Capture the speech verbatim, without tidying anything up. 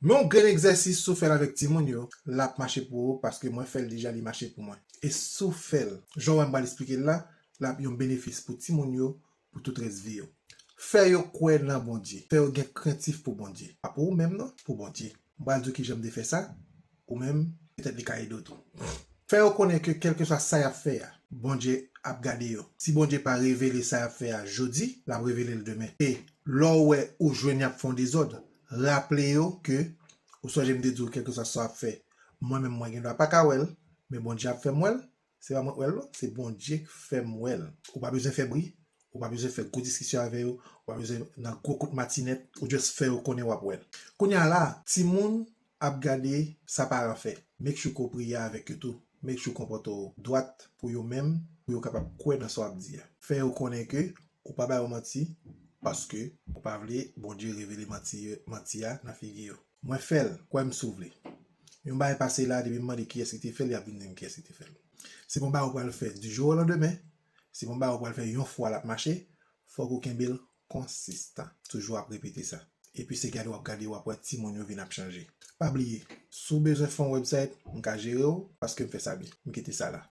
Men yon grenn egzèsis, si w fè l avèk timoun yo, l ap mache pou ou, paske mwen fè l deja, li mache pou mwen. E si w fè l, jan w wè m pral esplike l la, l ap yon benefis pou timoun yo, pou tout rès vi yo. Fè yo kwè nan Bondye. Fè yo gen krentif pou Bondye. Pa pou ou menm non, pou Bondye. M pral di w kijan m te fè sa, ou menm, petèt li ka ede w tou. Fè yo konnen ke kèlkeswa sa y ap fè a, Bondye ap gade yo. Si Bondye pa revele sa y ap fè a jodi, l ap revele l demen. E lè w wè ou jwenn y ap fè yon dezòd, raple yo ke, ou sonje m te di w, kèlkeswa sa w ap fè, mwen menm mwen gen dwa pa ka wè l, men Bondye ap fè m wè l. Se pa mwen k wè l non, se Bondye k fè m wè l. Ou pa bezwen fè bri, ou pa bezwen fè gwo diskisyon avè yo, ou pa bezwen nan gwo kout matinèt, ou just fè yo konnen w ap wè l. Kounye a la, timoun ap gade sa paran fè. Make sure ke w priye avèk yo tou. Make sure w konpòte w dwat pou yo menm, pou yo kapab kwè nan sa w ap di a. Fè yo konnen ke ou pa ba yo manti, paske ou pa vle Bondye revele manti, manti a nan figi yo. Mwen fè l, kwè m si w vle. Yon bagay pase la, depi m mande kiyès ki te fè l, y ap vin di m kiyès ki te fè l. Se pa yon bagay ou pral fè du jour au lendemain, se pa yon bagay ou pral fè yon fwa l ap mache, fòk ou kenbe l konsistan. Toujou ap repete sa. Epi se gade w ap gade, w ap wè timoun yo vin ap chanje. Pa bliye, si w bezwen fè yon website, m ka jere w, paske m fè sa byen. M kite sa la.